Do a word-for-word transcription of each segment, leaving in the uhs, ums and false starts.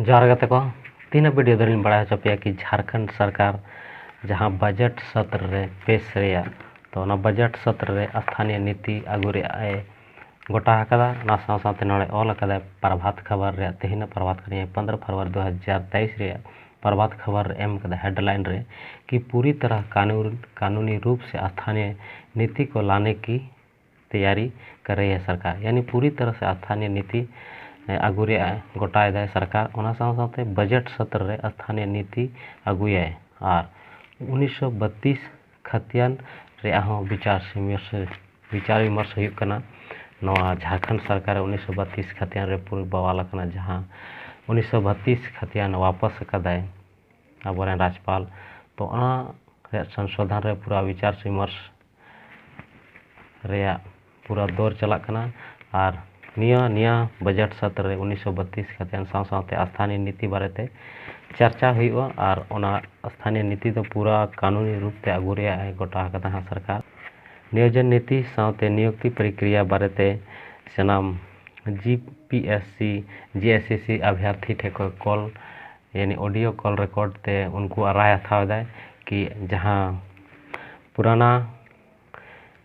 ᱡᱚᱦᱟᱨ ᱜᱟᱛᱮ ᱠᱚ, ᱛᱮᱦᱮᱧᱟᱜ ᱵᱷᱤᱰᱤᱭᱳ ᱫᱚᱞᱤᱧ ᱵᱟᱲᱟᱭ ᱦᱚᱪᱚ ᱯᱮᱭᱟ ᱠᱤ ᱡᱷᱟᱲᱠᱷᱚᱸᱰ ᱥᱚᱨᱠᱟᱨ ᱡᱟᱦᱟᱸ ᱵᱟᱡᱮᱴ ᱥᱚᱛᱨᱚ ᱨᱮ ᱯᱮᱥ ᱨᱮᱭᱟᱜ, ᱛᱚ ᱚᱱᱟ ᱵᱟᱡᱮᱴ ᱥᱚᱛᱨᱚ ᱨᱮ ᱥᱛᱷᱟᱱᱤᱭᱚ ᱱᱤᱛᱤ ᱟᱹᱜᱩ ᱨᱮᱭᱟᱜ ᱮ ᱜᱚᱴᱟ ᱟᱠᱟᱫᱟ᱾ ᱚᱱᱟ ᱥᱟᱶ ᱥᱟᱶᱛᱮ ᱱᱚᱰᱮ ᱚᱞ ᱟᱠᱟᱫᱟᱭ ᱯᱨᱚᱵᱷᱟᱛ ᱠᱷᱚᱵᱚᱨ ᱨᱮᱭᱟᱜ, ᱛᱮᱦᱮᱧᱟᱜ ᱯᱨᱚᱵᱷᱟᱛ ᱠᱷᱚᱵᱚᱨ ᱯᱚᱱᱫᱽᱨᱚ ᱯᱷᱮᱵᱽᱨᱩᱣᱟᱨᱤ ᱫᱩ ᱦᱟᱡᱟᱨ ᱛᱮᱭᱤᱥ ᱨᱮᱭᱟᱜ ᱯᱨᱚᱵᱷᱟᱛ ᱠᱷᱚᱵᱚᱨ ᱨᱮ ᱮᱢ ᱠᱟᱫᱟ ᱦᱮᱰᱞᱟᱭᱤᱱ ᱨᱮ ᱠᱤ ᱯᱩᱨᱤ ᱛᱟᱨᱟᱦ ᱠᱟᱱᱩᱱ ᱠᱟᱱᱩᱱᱤ ᱨᱩᱯ ᱥᱮ ᱥᱛᱷᱟᱱᱤᱭᱚ ᱱᱤᱛᱤ ᱠᱚ ᱞᱟᱱᱮ ᱠᱤ ᱛᱮᱭᱟᱨᱤ ᱠᱟᱨ ᱨᱮᱦᱤ ᱦᱟᱭ ᱥᱚᱨᱠᱟᱨ, ᱭᱟᱱᱤ ᱯᱩᱨᱤ ᱛᱟᱨᱟᱦ ᱥᱮ ᱥᱛᱷᱟᱱᱤᱭᱚ ᱱᱤᱛᱤ ᱟᱹᱜᱩ ᱨᱮᱭᱟᱜ ᱜᱚᱴᱟᱭᱮᱫᱟᱭ ᱥᱚᱨᱠᱟᱨ᱾ ᱚᱱᱟ ᱥᱟᱶ ᱥᱟᱶᱛᱮ ᱵᱟᱡᱮᱴ ᱥᱚᱛᱨᱚ ᱨᱮ ᱥᱛᱷᱟᱱᱤᱭᱚ ᱱᱤᱛᱤ ᱟᱹᱜᱩᱭᱟᱭ ᱟᱨ ᱩᱱᱤᱥᱥᱚ ᱵᱟᱛᱤᱥ ᱠᱷᱟᱛᱤᱭᱟᱱ ᱨᱮᱭᱟᱜ ᱦᱚᱸ ᱵᱤᱪᱟᱨ ᱥᱤᱢᱟᱹᱥ ᱵᱤᱪᱟᱨ ᱵᱤᱢᱚᱨᱥ ᱦᱩᱭᱩᱜ ᱠᱟᱱᱟ᱾ ᱱᱚᱣᱟ ᱡᱷᱟᱲᱠᱷᱚᱸᱰ ᱥᱚᱨᱠᱟᱨ ᱩᱱᱤᱥᱥᱚ ᱵᱟᱛᱤᱥ ᱠᱷᱟᱛᱤᱭᱟᱱ ᱨᱮ ᱯᱩᱨᱟᱹ ᱵᱟᱣᱟᱞ ᱟᱠᱟᱱᱟ, ᱡᱟᱦᱟᱸ ᱩᱱᱤᱥᱥᱚ ᱵᱟᱛᱤᱥ ᱠᱷᱟᱛᱤᱭᱟᱱ ᱣᱟᱯᱟᱥ ᱟᱠᱟᱫᱟᱭ ᱟᱵᱚᱨᱮᱱ ᱨᱟᱡᱽᱯᱟᱞ᱾ ᱛᱚ ᱚᱱᱟ ᱨᱮᱭᱟᱜ ᱥᱚᱝᱥᱳᱫᱷᱚᱱ ᱨᱮ ᱯᱩᱨᱟᱹ ᱵᱤᱪᱟᱨ ᱵᱤᱢᱚᱨᱥ ᱨᱮᱭᱟᱜ ᱯᱩᱨᱟᱹ ᱫᱚᱨ ᱪᱟᱞᱟᱜ ᱠᱟᱱᱟ᱾ ᱟᱨ ᱱᱤᱭᱟᱹ ᱱᱤᱭᱟᱹ ᱵᱟᱡᱮᱴ ᱥᱚᱛᱨᱚ ᱨᱮ ᱩᱱᱤᱥᱥᱚ ᱵᱟᱛᱤᱥ ᱠᱷᱟᱛᱤᱭᱟᱱ ᱥᱟᱶ ᱥᱟᱶᱛᱮ ᱥᱛᱷᱟᱱᱤᱭᱚ ᱱᱤᱛᱤ ᱵᱟᱨᱮᱛᱮ ᱪᱟᱨᱪᱟ ᱦᱩᱭᱩᱜᱼᱟ ᱟᱨ ᱚᱱᱟ ᱥᱛᱷᱟᱱᱤᱭᱚ ᱱᱤᱛᱤ ᱫᱚ ᱯᱩᱨᱟᱹ ᱠᱟᱹᱱᱩᱱᱤ ᱨᱩᱯ ᱛᱮ ᱟᱹᱜᱩ ᱨᱮᱭᱟᱜ ᱮ ᱜᱚᱴᱟ ᱟᱠᱟᱫᱟ ᱦᱟᱸᱜ ᱥᱚᱨᱠᱟᱨ᱾ ᱱᱤᱭᱳᱡᱚᱱ ᱱᱤᱛᱤ ᱥᱟᱶᱛᱮ ᱱᱤᱭᱩᱠᱛᱤ ᱯᱨᱚᱠᱨᱤᱭᱟ ᱵᱟᱨᱮᱛᱮ ᱥᱟᱱᱟᱢ J P S C, J S S C ᱟᱵᱷᱭᱟᱨᱛᱷᱤ ᱴᱷᱮᱱ ᱠᱷᱚᱱ ᱠᱚᱞ, ᱭᱟᱱᱤ ᱚᱰᱤᱭᱳ ᱠᱚᱞ ᱨᱮᱠᱚᱨᱰ ᱛᱮ ᱩᱱᱠᱩᱣᱟᱜ ᱨᱟᱭ ᱦᱟᱛᱟᱣ ᱮᱫᱟᱭ ᱠᱤ ᱡᱟᱦᱟᱸ ᱯᱩᱨᱟᱱᱟ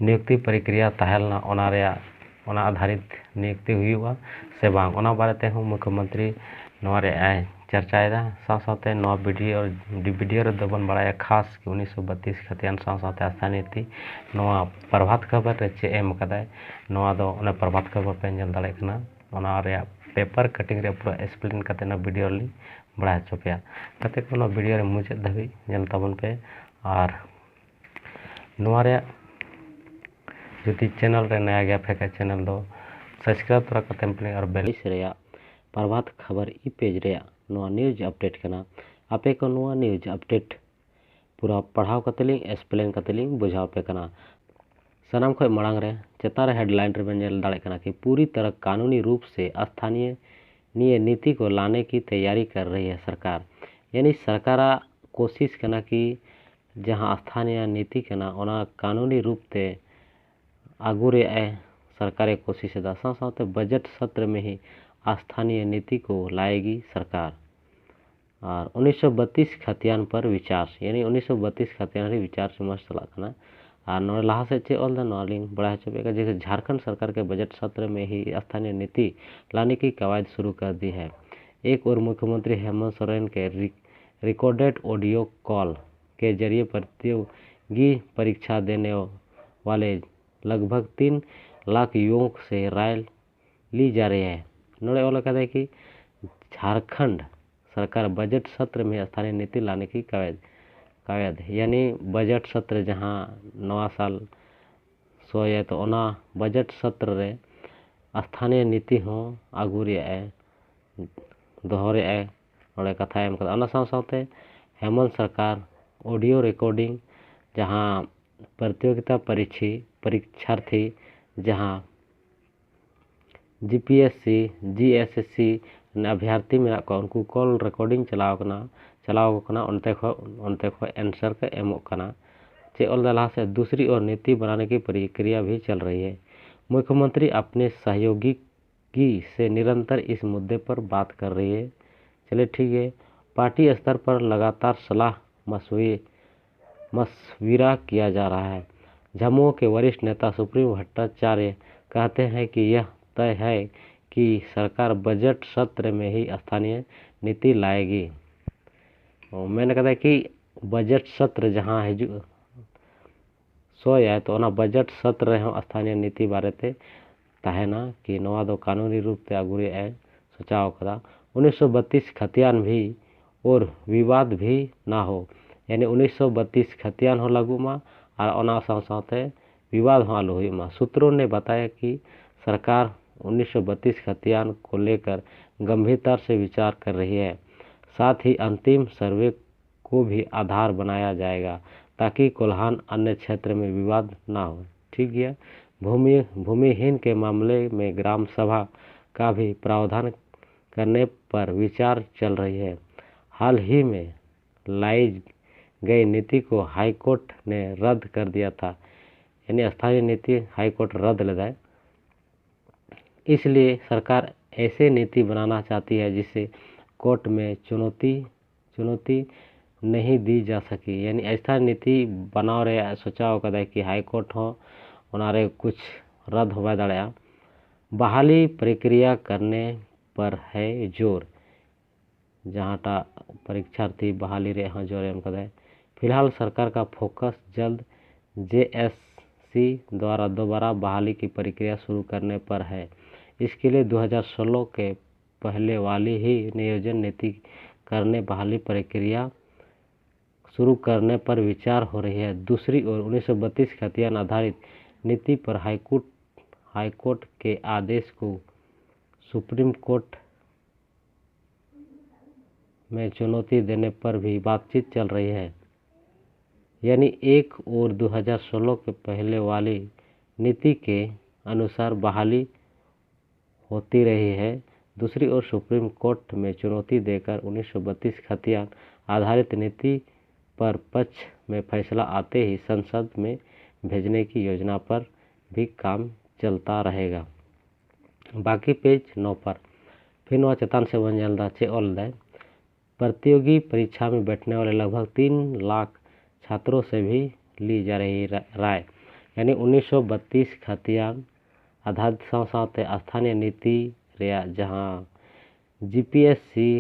ᱱᱤᱭᱩᱠᱛᱤ ᱯᱨᱚᱠᱨᱤᱭᱟ ᱛᱟᱦᱮᱸ ᱞᱮᱱᱟ, ᱚᱱᱟ ᱨᱮᱭᱟᱜ, ᱚᱱᱟ ᱟᱫᱷᱟᱨᱤᱛ ᱱᱤᱭᱩᱠᱛᱤ ᱦᱩᱭᱩᱜᱼᱟ ᱥᱮ ᱵᱟᱝ, ᱚᱱᱟ ᱵᱟᱨᱮ ᱛᱮᱦᱚᱸ ᱢᱩᱠᱷᱭᱚᱢᱚᱱᱛᱨᱤ ᱱᱚᱣᱟ ᱨᱮᱭᱟᱜ ᱮ ᱪᱟᱨᱪᱟᱭᱮᱫᱟ᱾ ᱥᱟᱶ ᱥᱟᱶᱛᱮ ᱱᱚᱣᱟ ᱵᱷᱤᱰᱤᱭᱳ, ᱵᱷᱤᱰᱤᱭᱳ ᱨᱮᱫᱚ ᱵᱚᱱ ᱵᱟᱲᱟᱭᱟ ᱠᱷᱟᱥ ᱠᱤ ᱩᱱᱤᱥᱥᱚ ᱵᱟᱛᱤᱥ ᱠᱷᱟᱛᱤᱭᱟᱱ ᱥᱟᱶ ᱥᱟᱶᱛᱮ ᱥᱛᱷᱟᱱᱤᱭᱚ ᱱᱤᱛᱤ ᱱᱚᱣᱟ ᱯᱨᱚᱵᱷᱟᱛ ᱠᱷᱚᱵᱚᱨ ᱨᱮ ᱪᱮᱫ ᱮ ᱮᱢ ᱟᱠᱟᱫᱟᱭ, ᱱᱚᱣᱟ ᱫᱚ ᱚᱱᱟ ᱯᱨᱚᱵᱷᱟᱛ ᱠᱷᱚᱵᱚᱨ ᱯᱮ ᱧᱮᱞ ᱫᱟᱲᱮᱭᱟᱜ ᱠᱟᱱᱟ᱾ ᱚᱱᱟ ᱨᱮᱭᱟᱜ ᱯᱮᱯᱟᱨ ᱠᱟᱴᱤᱝ ᱨᱮ ᱯᱩᱨᱟᱹ ᱮᱠᱥᱯᱞᱮᱱ ᱠᱟᱛᱮ ᱚᱱᱟ ᱵᱷᱤᱰᱤᱭᱳ ᱞᱤᱧ ᱵᱟᱲᱟᱭ ᱦᱚᱪᱚ ᱯᱮᱭᱟ᱾ ᱜᱟᱛᱮ ᱠᱚ, ᱚᱱᱟ ᱵᱷᱤᱰᱤᱭᱳ ᱨᱮ ᱢᱩᱪᱟᱹᱫ ᱫᱷᱟᱹᱵᱤᱡ ᱧᱮᱞ ᱛᱟᱵᱚᱱ ᱯᱮ᱾ ᱟᱨ ᱱᱚᱣᱟ ᱨᱮᱭᱟᱜ ᱡᱩᱫᱤ ᱪᱮᱱᱮᱞ ᱨᱮ ᱱᱟᱭᱟ ᱜᱮᱭᱟ ᱯᱮ ᱠᱷᱟᱡ, ᱪᱮᱱᱮᱞ ᱫᱚ ᱥᱟᱵᱥᱠᱨᱟᱭᱤᱵ ᱛᱚᱨᱟ ᱠᱟᱛᱮᱢ ᱯᱮ ᱟᱨ ᱵᱮᱞ ᱨᱮᱭᱟᱜ ᱯᱨᱚᱵᱷᱟᱛ ᱠᱷᱚᱵᱚᱨ ᱤ ᱯᱮᱡᱽ ᱨᱮᱭᱟᱜ ᱱᱚᱣᱟ ᱱᱤᱭᱩᱡᱽ ᱟᱯᱰᱮᱴ ᱠᱟᱱᱟ᱾ ᱟᱯᱮ ᱠᱚ ᱱᱚᱣᱟ ᱱᱤᱭᱩᱡᱽ ᱟᱯᱰᱮᱴ ᱯᱩᱨᱟᱹ ᱯᱟᱲᱦᱟᱣ ᱠᱟᱛᱮ ᱞᱤᱧ ᱮᱠᱥᱯᱞᱮᱱ ᱠᱟᱛᱮ ᱞᱤᱧ ᱵᱩᱡᱷᱟᱹᱣ ᱟᱯᱮ ᱠᱟᱱᱟ᱾ ᱥᱟᱱᱟᱢ ᱠᱷᱚᱱ ᱢᱟᱲᱟᱝ ᱨᱮ ᱪᱮᱛᱟᱱ ᱨᱮ ᱦᱮᱰᱞᱟᱭᱤᱱ ᱨᱮᱵᱮᱱ ᱧᱮᱞ ᱫᱟᱲᱮᱭᱟᱜ ᱠᱟᱱᱟ ᱠᱤ ᱯᱩᱨᱤ ᱛᱟᱨᱟᱦ ᱠᱟᱱᱩᱱᱤ ᱨᱩᱯ ᱥᱮ ᱥᱛᱷᱟᱱᱤᱭᱚ ᱱᱤᱭᱟᱹ ᱱᱤᱛᱤ ᱠᱚ ᱞᱟᱱᱮ ᱠᱤ ᱛᱮᱭᱟᱨᱤ ᱠᱟᱨ ᱨᱮᱦᱤ ᱦᱟᱭ ᱥᱚᱨᱠᱟᱨ, ᱭᱟᱱᱤ ᱥᱚᱨᱠᱟᱨᱟᱜ ᱠᱳᱥᱤᱥ ᱠᱟᱱᱟ ᱠᱤ ᱡᱟᱦᱟᱸ ᱥᱛᱷᱟᱱᱤᱭᱚ ᱱᱤᱛᱤ ᱠᱟᱱᱟ ᱚᱱᱟ ᱠᱟᱱᱩᱱᱤ ᱨᱩᱯ ᱛᱮ ᱟᱹᱜᱩ ᱨᱮᱭᱟᱜ ᱮ ᱥᱚᱨᱠᱟᱨᱮ ᱠᱳᱥᱤᱥ ᱮᱫᱟ᱾ ᱥᱟᱶ ᱥᱟᱶᱛᱮ ᱵᱟᱡᱮᱴ ᱥᱚᱛᱨᱚ ᱢᱮ ᱦᱤ स्थानीय नीति को लाएगी सरकार। और उन्नीस सौ बत्तीस खतियान पर विचार, यानी उन्नीस सौ बत्तीस खतियान ᱨᱮ ᱵᱤᱪᱟᱨ ᱵᱤᱢᱟᱨᱥ ᱪᱟᱞᱟᱜ ᱠᱟᱱᱟ᱾ ᱟᱨ ᱱᱚᱰᱮ ᱞᱟᱦᱟ ᱥᱮᱫ ᱪᱮᱫ ᱚᱞ ᱫᱟ, ᱱᱚᱣᱟ ᱞᱤᱧ ᱵᱟᱲᱟᱭ ᱦᱚᱪᱚ ᱯᱮ ᱠᱟᱱᱟ᱾ ᱡᱮᱥᱮ झारखंड सरकार के बजट सत्र में ही स्थानीय नीति लाने की कवायद शुरू कर दी है। एक ओर मुख्यमंत्री हेमंत सोरेन के रि-, रिकॉर्डेड ऑडियो कॉल के जरिए प्रतियोगी परीक्षा देने वाले लगभग तीन लाख युवाओं से राय ली जा रही है। ᱱᱚᱰᱮ ᱚᱞ ᱟᱠᱟᱫᱟᱭ ᱠᱤ ᱡᱷᱟᱲᱠᱷᱚᱸᱰ ᱥᱚᱨᱠᱟᱨ ᱵᱟᱡᱮᱴ ᱥᱚᱛᱨᱚ ᱢᱮ ᱥᱛᱷᱟᱱᱤᱭᱚ ᱱᱤᱛᱤ ᱞᱟᱱᱮ ᱠᱤ ᱠᱟᱣᱮᱫ, ᱠᱟᱣᱮᱫ, ᱭᱟᱱᱤ ᱵᱟᱡᱮᱴ ᱥᱚᱛᱨᱚ ᱡᱟᱦᱟᱸ ᱱᱚᱣᱟ ᱥᱟᱞ ᱥᱚᱭᱮ, ᱛᱚ ᱚᱱᱟ ᱵᱟᱡᱮᱴ ᱥᱚᱛᱨᱚ ᱨᱮ ᱥᱛᱷᱟᱱᱤᱭᱚ ᱱᱤᱛᱤ ᱦᱚᱸ ᱟᱹᱜᱩ ᱨᱮᱭᱟᱜ ᱮ ᱫᱚᱦᱚ ᱨᱮᱭᱟᱜ ᱮ ᱱᱚᱰᱮ ᱠᱟᱛᱷᱟᱭ ᱮᱢ ᱠᱟᱫᱟ᱾ ᱚᱱᱟ ᱥᱟᱶ ᱥᱟᱶᱛᱮ ᱦᱮᱢᱚᱱᱛ ᱥᱚᱨᱠᱟᱨ ᱚᱰᱤᱭᱳ ᱨᱮᱠᱚᱨᱰᱤᱝ ᱡᱟᱦᱟᱸ ᱯᱨᱚᱛᱤᱭᱳᱜᱤᱛᱟ ᱯᱚᱨᱤᱪᱷᱤ ᱯᱚᱨᱤᱪᱷᱟᱨᱛᱷᱤ ᱡᱟᱦᱟᱸ ᱡᱤ P S C, J S S ᱥᱤ ᱨᱮᱱ ᱟᱵᱷᱭᱟᱨᱛᱷᱤ ᱢᱮᱱᱟᱜ ᱠᱚᱣᱟ, ᱩᱱᱠᱩ ᱠᱚᱞ ᱨᱮᱠᱚᱨᱰᱤᱝ ᱪᱟᱞᱟᱣ ᱠᱟᱱᱟ, ᱪᱟᱞᱟᱣ ᱟᱠᱚ ᱠᱟᱱᱟ, ᱚᱱᱛᱮ ᱠᱷᱚᱱ, ᱚᱱᱛᱮ ᱠᱷᱚᱱ ᱮᱱᱥᱟᱨ ᱠᱚ ᱮᱢᱚᱜ ᱠᱟᱱᱟ᱾ ᱪᱮᱫ ᱚᱞ ᱫᱟ ᱞᱟᱦᱟ ᱥᱮᱫ, ᱫᱩᱥᱨᱤ ᱳᱨ ᱱᱤᱛᱤ ᱵᱟᱱᱟᱱᱮ ᱠᱤ ᱯᱨᱚᱠᱨᱤᱭᱟ ᱵᱷᱤ ᱪᱚᱞ ᱨᱟᱦᱤ ᱦᱮ᱾ ᱢᱩᱠᱷᱭᱚᱢᱚᱱᱛᱨᱤ ᱟᱯᱱᱮ ᱥᱚᱦᱭᱳᱜᱤ ᱠᱤ ᱥᱮ ᱱᱤᱨᱚᱱᱛᱚᱨ ᱤᱥ ᱢᱩᱫᱽᱫᱮ ᱯᱚᱨ ᱵᱟᱛ ᱠᱟᱨ ᱨᱟᱦᱤ ᱦᱮ᱾ ᱪᱚᱞᱮ ᱴᱷᱤᱠ ᱦᱮ, ᱯᱟᱨᱴᱤ ᱥᱛᱚᱨ ᱯᱚᱨ ᱞᱟᱜᱟᱛᱟᱨ ᱥᱟᱞᱟᱦ ᱢᱟᱥᱣᱤ ᱢᱟᱥᱣᱤᱨᱟ ᱠᱤᱭᱟ ᱡᱟ ᱨᱟᱦᱟ ᱦᱮ᱾ ᱡᱷᱟᱢᱩ ᱠᱮ ᱣᱟᱨᱤᱥᱴᱷ ᱱᱮᱛᱟ ᱥᱩᱯᱨᱤᱢ ᱵᱷᱟᱴᱴᱟᱪᱟᱨᱭᱚ ᱠᱟᱦᱛᱮ ᱦᱮ ᱠᱤ ᱭᱟᱦ ᱛᱚᱭ ᱦᱮ ᱠᱤ ᱥᱚᱨᱠᱟᱨ ᱵᱟᱡᱮᱴ ᱥᱚᱛᱨᱚ ᱢᱮ ᱦᱤ ᱥᱛᱷᱟᱱᱤᱭᱚ ᱱᱤᱛᱤ ᱞᱟᱭᱮᱜᱤ᱾ ᱢᱮᱱ ᱠᱟᱫᱟ ᱠᱤ ᱵᱟᱡᱮᱴ ᱥᱚᱛᱨᱚ ᱡᱟᱦᱟᱸ ᱦᱤᱡᱩᱜ ᱥᱚᱭᱟᱭ, ᱛᱚ ᱚᱱᱟ ᱵᱟᱡᱮᱴ ᱥᱚᱛᱨᱚ ᱨᱮᱦᱚᱸ ᱥᱛᱷᱟᱱᱤᱭᱚ ᱱᱤᱛᱤ ᱵᱟᱨᱮᱛᱮ ᱛᱟᱦᱮᱱᱟ ᱠᱤ ᱱᱚᱣᱟ ᱫᱚ ᱠᱟᱹᱱᱩᱱᱤ ᱨᱩᱯ ᱛᱮ ᱟᱹᱜᱩ ᱨᱮᱭᱟᱜ ᱮ ᱥᱚᱪᱟᱣ ᱟᱠᱟᱫᱟ᱾ ᱩᱱᱤᱥᱥᱚ ᱵᱟᱛᱤᱥ ᱠᱷᱟᱛᱤᱭᱟᱱ ᱵᱷᱤ ᱚᱨ ᱵᱤᱵᱟᱫ ᱵᱷᱤ ᱱᱟ ᱦᱳ, ᱭᱟᱱᱤ ᱩᱱᱤᱥᱥᱚ ᱵᱟᱛᱤᱥ ᱠᱷᱟᱛᱤᱭᱟᱱ ᱦᱚᱸ ᱞᱟᱹᱜᱩᱜ ᱢᱟ ᱟᱨ ᱚᱱᱟ ᱥᱟᱶ ᱥᱟᱶᱛᱮ ᱵᱤᱵᱟᱫ ᱦᱚᱸ ᱟᱞᱚ ᱦᱩᱭᱩᱜ ᱢᱟ᱾ ᱥᱩᱛᱨᱚ ᱱᱮ ᱵᱟᱛᱟᱭᱟ ᱠᱤ ᱥᱚᱨᱠᱟᱨ ᱩᱱᱤᱥᱥᱚ ᱵᱟᱛᱤᱥ ᱠᱷᱟᱛᱤᱭᱟᱱ ᱠᱚ ᱞᱮᱠᱟᱨ ᱜᱚᱢᱵᱷᱤᱨᱛᱟ ᱥᱮ ᱵᱤᱪᱟᱨ ᱠᱟᱨ ᱨᱟᱦᱤ ᱦᱮ, ᱥᱟᱛ ᱦᱤ ᱚᱱᱛᱤᱢ ᱥᱚᱨᱵᱷᱮ ᱠᱚ ᱵᱷᱤ ᱟᱫᱷᱟᱨ ᱵᱟᱱᱟᱭᱟ ᱡᱟᱭᱮᱜᱟ ᱛᱟᱠᱤ ᱠᱳᱞᱦᱟᱱ ᱟᱱᱭ ᱪᱷᱮᱛᱨᱚ ᱢᱮ ᱵᱤᱵᱟᱫ ᱱᱟ ᱦᱳ᱾ ᱴᱷᱤᱠ ᱜᱮᱭᱟ᱾ ᱵᱷᱩᱢᱤ ᱵᱷᱩᱢᱤᱦᱤᱱ ᱠᱮ ᱢᱟᱢᱞᱮ ᱢᱮ ᱜᱨᱟᱢ ᱥᱚᱵᱷᱟ ᱠᱟ ᱵᱷᱤ ᱯᱨᱟᱣᱫᱷᱟᱱ ᱠᱟᱨᱱᱮ ᱯᱚᱨ ᱵᱤᱪᱟᱨ ᱪᱚᱞ ᱨᱟᱦᱤ ᱦᱮ᱾ ᱦᱟᱞ ᱦᱤ ᱢᱮ ᱞᱟᱭᱤ ᱜᱟᱭ ᱱᱤᱛᱤ ᱠᱚ ᱦᱟᱭ ᱠᱳᱨᱴ ᱱᱮ ᱨᱟᱫᱽ ᱠᱟᱨ ᱫᱤᱭᱟ ᱛᱷᱟ, ᱭᱟᱱᱤ ᱥᱛᱷᱟᱱᱤᱭᱚ ᱱᱤᱛᱤ ᱦᱟᱭ ᱠᱳᱨᱴ ᱨᱟᱫᱽ ᱞᱮᱫᱟᱭ᱾ ᱤᱥᱞᱤᱭᱮ ᱥᱚᱨᱠᱟᱨ ऐसे नीति बनाना चाहती है जिसे कोर्ट में चुनौती चुनौती नहीं दी जा सकी। यानी ऐसा नीति बनाव ᱨᱮᱭᱟᱜ ᱥᱚᱪᱟᱣ ᱠᱟᱫᱟᱭ ᱠᱤ ᱦᱟᱭ ᱠᱳᱨᱴ ᱦᱚᱸ ᱚᱱᱟᱨᱮ ᱠᱩᱪ ᱨᱟᱫ ᱦᱚᱸ ᱵᱟᱭ ᱫᱟᱲᱮᱭᱟᱜᱼᱟ᱾ ᱵᱟᱦᱟᱞᱤ ᱯᱨᱚᱠᱨᱤᱭᱟ ᱠᱟᱨᱱᱮ ᱯᱟᱨ ᱦᱟᱭ ᱡᱳᱨ, ᱡᱟᱦᱟᱸᱴᱟᱜ ᱯᱚᱨᱤᱠᱪᱷᱟᱨᱛᱷᱤ ᱵᱟᱦᱟᱞᱤ ᱨᱮᱭᱟᱜ ᱦᱚᱸ ᱡᱳᱨ ᱮᱢ ᱠᱟᱫᱟᱭ᱾ फिलहाल सरकार का फोकस जल्द जेएससी द्वारा दोबारा बहाली की प्रक्रिया शुरू करने पर है। इसके लिए दो हज़ार सोलह के पहले वाली ही नियोजन नीति करने बहाली प्रक्रिया शुरू करने पर विचार हो रही है। दूसरी ओर उन्नीस सौ बत्तीस खतियान आधारित नीति पर हाईकोर्ट हाईकोर्ट के आदेश को सुप्रीम कोर्ट में चुनौती देने पर भी बातचीत चल रही है। यानी एक ओर दो हज़ार सोलह के पहले वाली नीति के अनुसार बहाली होती रही है, दूसरी ओर सुप्रीम कोर्ट में चुनौती देकर उन्नीस सौ बत्तीस खतियान आधारित नीति पर पक्ष में फैसला आते ही संसद में भेजने की योजना पर भी काम चलता रहेगा। बाकी पेज नौ पर फिर ᱱᱚᱣᱟ ᱪᱮᱛᱟᱱ ᱥᱮᱫ ᱵᱚᱱ ᱧᱮᱞ ᱮᱫᱟ ᱪᱮᱫ ᱚᱞ ᱫᱟᱭ, प्रतियोगी परीक्षा में बैठने वाले लगभग तीन लाख छात्रों से भी ली जा रही राय। यानी उन्नीस सौ बत्तीस खतियान ᱟᱫᱷᱟᱨ ᱥᱟᱶ ᱥᱟᱶᱛᱮ ᱥᱛᱷᱟᱱᱤᱭᱚ ᱱᱤᱛᱤ ᱨᱮᱭᱟᱜ ᱡᱟᱦᱟᱸ ᱡᱤᱯᱤᱮᱥᱥᱤ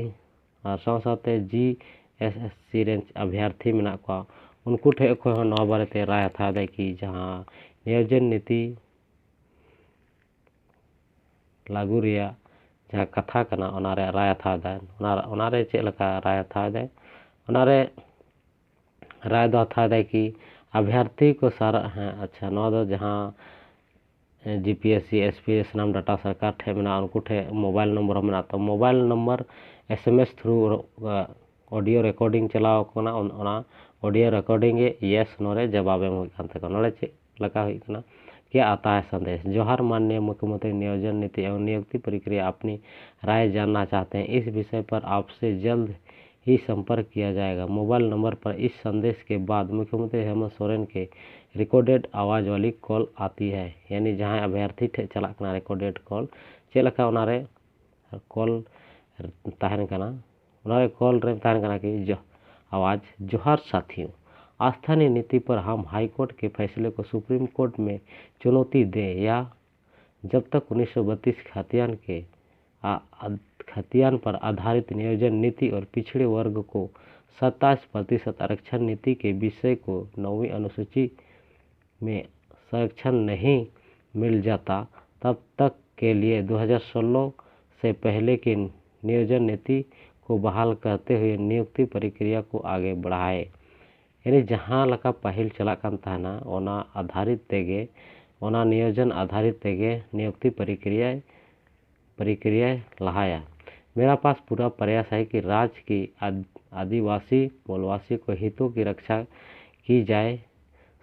ᱟᱨ ᱥᱟᱶ ᱥᱟᱶᱛᱮ ᱡᱤᱮᱥᱮᱥᱥᱤ ᱨᱮᱱ ᱟᱵᱷᱭᱟᱨᱛᱷᱤ ᱢᱮᱱᱟᱜ ᱠᱚᱣᱟ, ᱩᱱᱠᱩ ᱴᱷᱮᱱ ᱠᱷᱚᱱ ᱦᱚᱸ ᱱᱚᱣᱟ ᱵᱟᱨᱮᱛᱮ ᱨᱟᱭ ᱦᱟᱛᱟᱣ ᱮᱫᱟᱭ ᱠᱤ ᱡᱟᱦᱟᱸ ᱱᱤᱭᱳᱡᱚᱱ ᱱᱤᱛᱤ ᱞᱟᱹᱜᱩ ᱨᱮᱭᱟᱜ ᱡᱟᱦᱟᱸ ᱠᱟᱛᱷᱟ ᱠᱟᱱᱟ, ᱚᱱᱟ ᱨᱮᱭᱟᱜ ᱨᱟᱭ ᱦᱟᱛᱟᱣ ᱮᱫᱟᱭ᱾ ᱚᱱᱟ ᱚᱱᱟᱨᱮ ᱪᱮᱫ ᱞᱮᱠᱟ ᱨᱟᱭ ᱦᱟᱛᱟᱣ ᱮᱫᱟᱭ? ᱚᱱᱟᱨᱮ ᱨᱟᱭ ᱫᱚ ᱦᱟᱛᱟᱣ ᱮᱫᱟᱭ ᱠᱤ ᱟᱵᱷᱭᱟᱨᱛᱷᱤ ᱠᱚ ᱥᱟᱨ ᱦᱮᱸ ᱟᱪᱪᱷᱟ, ᱱᱚᱣᱟ ᱫᱚ ᱡᱟᱦᱟᱸ ᱡᱤᱯᱤᱮᱥᱥᱤ ᱮᱥᱯᱤ ᱥᱟᱱᱟᱢ ᱰᱟᱴᱟ ᱥᱚᱨᱠᱟᱨ ᱴᱷᱮᱱ ᱢᱮᱱᱟᱜᱼᱟ, ᱩᱱᱠᱩ ᱴᱷᱮᱱ ᱢᱳᱵᱟᱭᱤᱞ ᱱᱚᱢᱵᱚᱨ ᱦᱚᱸ ᱢᱮᱱᱟᱜᱼᱟ᱾ ᱛᱚ mobile number S M S through audio recording ᱪᱟᱞᱟᱣ ᱠᱟᱱᱟ, ᱚᱱ- ᱚᱱᱟ ᱚᱰᱤᱭᱳ ᱨᱮᱠᱚᱨᱰᱤᱝ ᱜᱮ ᱭᱮᱥ ᱱᱚᱰᱮ ᱡᱟᱵᱟᱵ ᱮᱢ ᱦᱩᱭᱩᱜ ᱠᱟᱱ ᱛᱟᱠᱚᱣᱟ᱾ ᱱᱚᱰᱮ ᱪᱮᱫ ᱞᱮᱠᱟ ᱦᱩᱭᱩᱜ ᱠᱟᱱᱟ? क्या आता है संदेश? जोहार माननीय मुख्यमंत्री, नियोजन नीति एवं नियुक्ति प्रक्रिया अपनी राय जानना चाहते हैं। इस विषय पर आपसे जल्द ही संपर्क किया जाएगा। मोबाइल नंबर पर इस संदेश के बाद मुख्यमंत्री हेमंत सोरेन के रिकॉर्डेड आवाज़ वाली कॉल आती है। यानी ᱡᱟᱦᱟᱸᱭ ᱟᱵᱷᱭᱟᱨᱛᱷᱤ ᱴᱷᱮᱱ ᱪᱟᱞᱟᱜ ᱠᱟᱱᱟ ᱨᱮᱠᱚᱨᱰᱮᱰ ᱠᱚᱞ, ᱪᱮᱫ ᱞᱮᱠᱟ ᱚᱱᱟᱨᱮ ᱠᱚᱞ ᱛᱟᱦᱮᱱ ᱠᱟᱱᱟ, ᱚᱱᱟ ᱨᱮ ᱠᱚᱞ ᱨᱮ ᱛᱟᱦᱮᱱ ᱠᱟᱱᱟ ᱠᱤ ᱡᱚ-, ᱟᱣᱟᱡᱽ, ᱡᱚᱦᱟᱨ ᱥᱟᱛᱷᱤᱭᱳ, ᱟᱥᱛᱷᱟᱱᱤᱭ ᱱᱤᱛᱤ ᱯᱚᱨ ᱦᱟᱢ ᱦᱟᱭ ᱠᱳᱨᱴ ᱠᱮ ᱯᱷᱮᱥᱞᱮ ᱠᱳ ᱥᱩᱯᱨᱤᱢ ᱠᱳᱨᱴ ᱢᱮ ᱪᱩᱱᱚᱣᱛᱤ ᱫᱮ ᱭᱟ ᱡᱟᱵ ᱛᱟᱠ ᱩᱱᱤᱥ ᱥᱚ ᱵᱟᱛᱤᱥ ᱠᱷᱟᱛᱤᱭᱟᱱ ᱠᱮ ᱟ-, ᱟᱫ-, ᱠᱷᱟᱛᱤᱭᱟᱱ ᱯᱟᱨ ᱟᱫᱷᱟᱨᱤᱛ ᱱᱤᱭᱳᱡᱚᱱ ᱱᱤᱛᱤ ᱚᱨ ᱯᱤᱪᱷᱲᱮ ᱣᱚᱨᱜᱽ ᱠᱳ ᱥᱟᱛᱟᱭᱤᱥ ᱯᱨᱚᱛᱤᱥᱚᱛ ᱟᱨᱟᱠᱥᱷᱟᱱ ᱱᱤᱛᱤ ᱠᱮ ᱵᱤᱥᱚᱭ ᱠᱳ ᱱᱚᱣᱤ ᱚᱱᱩᱥᱩᱪᱤ ᱢᱮ ᱥᱚᱨᱟᱠᱥᱷᱟᱱ ᱱᱟᱦᱤ ᱢᱤᱞ ᱡᱟᱛᱟ ᱛᱟᱵ ᱛᱟᱠ ᱠᱮ ᱞᱤᱭᱮ ᱫᱩ ᱦᱟᱡᱟᱨ ᱥᱳᱞᱞᱳ ᱥᱮ ᱯᱮᱦᱞᱮ ᱠᱮ ᱱᱤᱭᱳᱡᱚᱱ ᱱᱤᱛᱤ ᱠᱳ ᱵᱟᱦᱟᱞ ᱠᱟᱨᱛᱮ ᱦᱩᱭᱮ ᱱᱤᱭᱩᱠᱛᱤ ᱯᱨᱚᱠᱨᱤᱭᱟ ᱠᱳ ᱟᱜᱮ ᱵᱟᱲᱦᱟᱭᱮ᱾ ᱭᱟᱱᱤ ᱡᱟᱦᱟᱸ ᱞᱮᱠᱟ ᱯᱟᱹᱦᱤᱞ ᱪᱟᱞᱟᱜ ᱠᱟᱱ ᱛᱟᱦᱮᱱᱟ, ᱚᱱᱟ ᱟᱫᱷᱟᱨᱤᱛ ᱛᱮᱜᱮ, ᱚᱱᱟ ᱱᱤᱭᱳᱡᱚᱱ ᱟᱫᱷᱟᱨᱤᱛ ᱛᱮᱜᱮ ᱱᱤᱭᱩᱠᱛᱤ ᱯᱨᱚᱠᱨᱤᱭᱟᱭ ᱯᱨᱚᱠᱨᱤᱭᱟᱭ ᱞᱟᱦᱟᱭᱟ᱾ ᱢᱮᱨᱟ ᱯᱟᱥ ᱯᱩᱨᱟ ᱯᱨᱚᱭᱟᱥ ᱦᱟᱭ ᱠᱤ ᱨᱟᱡᱽ ᱠᱤ ᱟᱫ-, ᱟᱫᱤᱵᱟᱥᱤ ᱢᱩᱞᱣᱟᱥᱤ ᱠᱳ ᱦᱤᱛᱳ ᱠᱤ ᱨᱟᱠᱥᱷᱟ ᱠᱤ ᱡᱟᱭ,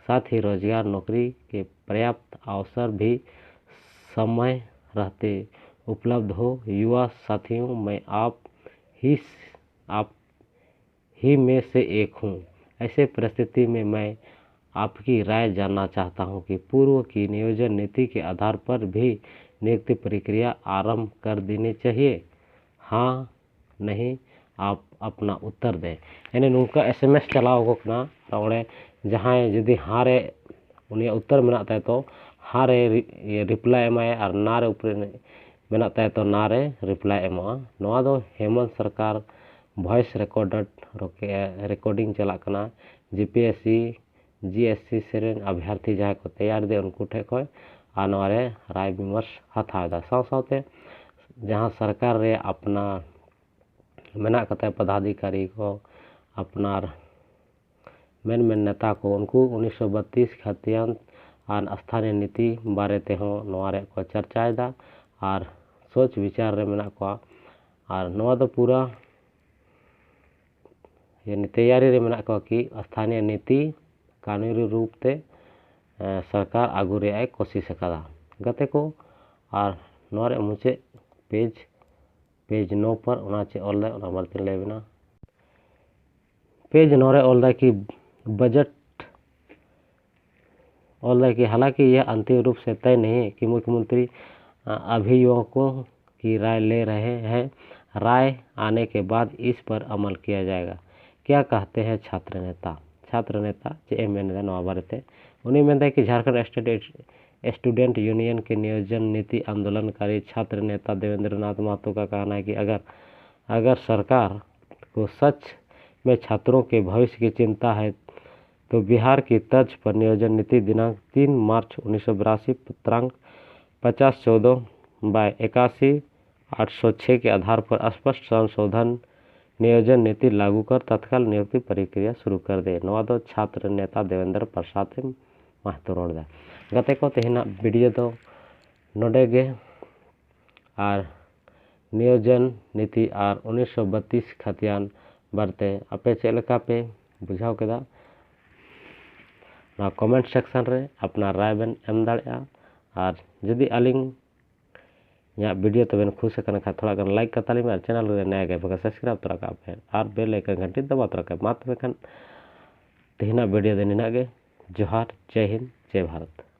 ᱥᱟᱛᱷ ᱦᱤ ᱨᱳᱡᱽᱜᱟᱨ ᱱᱚᱠᱨᱤ ᱠᱮ ᱯᱨᱭᱟᱯᱛ ᱟᱣᱥᱟᱨ ᱵᱷᱤ ᱥᱚᱢᱚᱭ ᱨᱟᱦᱛᱮ ᱩᱯᱞᱚᱵᱫᱷ ᱦᱳ, ᱭᱩᱣᱟ ᱥᱟᱛᱷᱤᱭᱳ ᱢᱮ ᱟᱯ ᱦᱤ ᱟᱯ ᱦᱤ ᱢᱮ ᱥᱮ ᱮᱠ ᱦᱩ᱾ ᱮᱭᱥᱮ ᱯᱨᱤᱥᱛᱷᱤᱛᱤ ᱢᱮ ᱢᱮ ᱟᱯᱠᱤ ᱨᱟᱭ ᱡᱟᱱᱱᱟ ᱪᱟᱦᱛᱟ ᱦᱩ ᱠᱤ ᱯᱩᱨᱣ ᱠᱤ ᱱᱤᱭᱳᱡᱚᱱ ᱱᱤᱛᱤ ᱠᱮ ᱟᱫᱷᱟᱨ ᱯᱟᱨ ᱵᱷᱤ ᱱᱤᱭᱩᱠᱛᱤ ᱯᱨᱚᱠᱨᱤᱭᱟ ᱟᱨᱟᱢᱵᱷ ᱠᱟᱨ ᱫᱤᱱᱤ ᱪᱟᱦᱤᱭᱮ? ᱦᱟᱸ ᱱᱟᱦᱤ ᱟᱯ ᱟᱯᱱᱟ ᱩᱛᱛᱟᱨ ᱫᱮ᱾ ᱭᱟᱱᱤ ᱱᱚᱝᱠᱟ ᱮᱥᱮᱢᱮᱥ ᱪᱟᱞᱟᱣ ᱟᱠᱚ ᱠᱟᱱᱟ ᱟᱨ ᱚᱸᱰᱮ ᱡᱟᱦᱟᱸᱭ ᱡᱩᱫᱤ ᱦᱟᱸ ᱨᱮ ᱩᱱᱤᱭᱟᱜ ᱩᱛᱛᱟᱨ ᱢᱮᱱᱟᱜ ᱛᱟᱭ ᱛᱚ ᱦᱟᱸ ᱨᱮ ᱨᱤ-, ᱤᱭᱟᱹ ᱨᱤᱯᱞᱟᱭ ᱮᱢᱟᱭ ᱟᱨ ᱱᱟ ᱨᱮ ᱩᱯᱨᱮ ᱢᱮᱱᱟᱜ ᱛᱟᱭ ᱛᱚ ᱱᱟ ᱨᱮ ᱨᱤᱯᱞᱟᱭ ᱮᱢᱚᱜᱼᱟ᱾ ᱱᱚᱣᱟ ᱫᱚ ᱦᱮᱢᱚᱱᱛ ᱥᱚᱨᱠᱟᱨ ᱵᱷᱚᱭᱮᱥ ᱨᱮᱠᱚᱨᱰᱟᱨ ᱨᱚᱠᱮ-, ᱨᱮᱠᱚᱨᱰᱤᱝ ᱪᱟᱞᱟᱜ ᱠᱟᱱᱟ᱾ ᱡᱤ P S C, J S C ᱥᱮ ᱨᱮᱱ ᱟᱵᱷᱭᱟᱨᱛᱷᱤ ᱡᱟᱦᱟᱸᱭ ᱠᱚ ᱛᱮᱭᱟᱨ ᱫᱮ ᱩᱱᱠᱩ ᱴᱷᱮᱱ ᱠᱷᱚᱱ ᱟᱨ ᱱᱚᱣᱟ ᱨᱮ ᱨᱟᱭ ᱵᱤᱢᱚᱨᱥ ᱦᱟᱛᱟᱣ ᱮᱫᱟ᱾ ᱥᱟᱶ ᱥᱟᱶᱛᱮ ᱡᱟᱦᱟᱸ ᱥᱚᱨᱠᱟᱨ ᱨᱮ ᱟᱯᱱᱟᱨ ᱢᱮᱱᱟᱜ ᱠᱟᱛᱮ ᱯᱚᱫᱟᱫᱷᱤᱠᱟᱨᱤ ᱠᱚ ᱟᱯᱱᱟᱨ ᱢᱮᱱ ᱢᱮᱱ ᱱᱮᱛᱟ ᱠᱚ ᱩᱱᱠᱩ ᱩᱱᱤᱥᱥᱚ ᱵᱟᱛᱤᱥ ᱠᱷᱟᱛᱤᱭᱟᱱ ᱟᱨ ᱥᱛᱷᱟᱱᱤᱭᱚ ᱱᱤᱛᱤ ᱵᱟᱨᱮ ᱛᱮᱦᱚᱸ ᱱᱚᱣᱟ ᱨᱮ ᱠᱚ ᱪᱟᱨᱪᱟᱭᱮᱫᱟ ᱟᱨ ᱥᱳᱪ ᱵᱤᱪᱟᱨ ᱨᱮ ᱢᱮᱱᱟᱜ ᱠᱚᱣᱟ᱾ ᱟᱨ ᱱᱚᱣᱟ ᱫᱚ ᱯᱩᱨᱟᱹ ᱭᱟᱱᱤ ᱛᱮᱭᱟᱨᱤ ᱨᱮ ᱢᱮᱱᱟᱜ ᱠᱚᱣᱟ ᱠᱤ ᱥᱛᱷᱟᱱᱤᱭᱚ ᱱᱤᱛᱤ ᱠᱟᱹᱱᱩᱱᱤ ᱨᱩᱯ ᱛᱮ, ᱮ, ᱥᱚᱨᱠᱟᱨ ᱟᱹᱜᱩ ᱨᱮᱭᱟᱜ ᱮ ᱠᱳᱥᱤᱥ ᱟᱠᱟᱫᱟ᱾ ᱜᱟᱛᱮ ᱠᱚ, ᱟᱨ ᱱᱚᱣᱟ ᱨᱮᱭᱟᱜ ᱢᱩᱪᱟᱹᱫ ᱯᱮᱡᱽ, ᱯᱮᱡᱽ ᱱᱚ ᱯᱚᱨ ᱚᱱᱟ ᱪᱮᱫ ᱚᱞ ᱞᱮᱫ ᱚᱱᱟ ᱵᱟᱨᱮᱛᱮᱧ ᱞᱟᱹᱭ ᱟᱵᱤᱱᱟ᱾ ᱯᱮᱡᱽ ᱱᱚ ᱨᱮ ᱚᱞ ᱫᱟᱭ ᱠᱤ ᱵᱟᱡᱮᱴ ᱚᱞ ᱫᱟᱭ ᱠᱤ ᱦᱟᱞᱟᱸᱠᱤ ᱭᱟᱦ ᱟᱱᱛᱤᱢ ᱨᱩᱯ ᱥᱮ ᱛᱟᱭ ᱱᱟᱦᱤ ᱠᱤ ᱢᱩᱠᱷᱭᱚᱢᱚᱱᱛᱨᱤ, ᱟ, ᱟᱵᱷᱤᱭᱩᱣᱟᱠᱳ की राय ले रहे हैं। राय आने के बाद इस पर अमल किया जाएगा। क्या कहते हैं छात्र नेता? छात्र नेता ᱪᱮᱫ ᱮ ᱢᱮᱱ ᱮᱫᱟ ᱱᱚᱣᱟ ᱵᱟᱨᱮᱛᱮ? ᱩᱱᱤ ᱢᱮᱱᱫᱟᱭ ᱠᱤ ᱡᱷᱟᱲᱠᱷᱚᱸᱰ ᱥᱴᱮᱴ स्टूडेंट यूनियन के नियोजन नीति आंदोलनकारी छात्र नेता देवेंद्र नाथ महतो का कहना है कि अगर अगर सरकार को सच में छात्रों के भविष्य की चिंता है तो बिहार की तर्ज पर नियोजन नीति दिनांक तीन मार्च उन्नीस सौ बयासी पत्रांक पचास चौदह बाय इक्यासी आठ सौ छः के आधार पर स्पष्ट संशोधन नियोजन नीति लागू कर तत्काल नियुक्ति प्रक्रिया शुरू कर दे। ᱱᱚᱣᱟ ᱫᱚ ᱪᱷᱟᱛᱨᱚ ᱱᱮᱛᱟ ᱫᱮᱵᱮᱱᱫᱨᱚ ᱯᱨᱚᱥᱟᱫᱽ ᱢᱟᱦᱛᱚ ᱨᱚᱲ ᱮᱫᱟ᱾ ᱜᱟᱛᱮ ᱠᱚ, ᱛᱮᱦᱮᱧᱟᱜ ᱵᱷᱤᱰᱤᱭᱳ ᱫᱚ ᱱᱚᱰᱮ ᱜᱮ᱾ ᱟᱨ ᱱᱤᱭᱳᱡᱚᱱ ᱱᱤᱛᱤ ᱟᱨ ᱩᱱᱤᱥᱥᱚ ᱵᱟᱛᱤᱥ ᱠᱷᱟᱛᱤᱭᱟᱱ ᱵᱟᱨᱮᱛᱮ ᱟᱯᱮ ᱪᱮᱫ ᱞᱮᱠᱟ ᱯᱮ ᱵᱩᱡᱷᱟᱹᱣ ᱠᱮᱫᱟ? ᱱᱚᱣᱟ ᱠᱚᱢᱮᱱᱴ ᱥᱮᱠᱥᱚᱱ ᱨᱮ ᱟᱯᱱᱟᱨ ᱨᱟᱭ ᱵᱮᱱ ᱮᱢ ᱫᱟᱲᱮᱭᱟᱜᱼᱟ᱾ ᱟᱨ ᱡᱩᱫᱤ ᱟᱹᱞᱤᱧ ᱤᱧᱟᱹᱜ ᱵᱷᱤᱰᱤᱭᱳ ᱛᱮᱵᱮᱱ ᱠᱷᱩᱥ ᱟᱠᱟᱱ ᱠᱷᱟᱱ, ᱛᱷᱚᱲᱟ ᱜᱟᱱ ᱞᱟᱭᱤᱠ ᱠᱟᱛᱟ ᱞᱤᱧ ᱢᱮ ᱟᱨ ᱪᱮᱱᱮᱞ ᱨᱮ ᱱᱟᱭᱟ ᱜᱮ ᱵᱟᱠᱷᱟᱱ ᱥᱟᱵᱥᱠᱨᱟᱭᱤᱵ ᱛᱚᱨᱟ ᱠᱟᱜ ᱯᱮ ᱟᱨ ᱵᱮᱞ ᱟᱭᱠᱚᱱ ᱜᱷᱟᱱᱴᱤ ᱫᱟᱵᱟᱣ ᱛᱚᱨᱟ ᱠᱟᱜ ᱯᱮ᱾ ᱢᱟ ᱛᱚᱵᱮ ᱠᱷᱟᱱ ᱛᱮᱦᱮᱧᱟᱜ ᱵᱷᱤᱰᱤᱭᱳ ᱫᱚ ᱱᱤᱱᱟᱹᱜ ᱜᱮ᱾ ᱡᱚᱦᱟᱨ, ᱡᱟᱭ ᱦᱤᱱᱫ, ᱡᱟᱭ ᱵᱷᱟᱨᱚᱛ᱾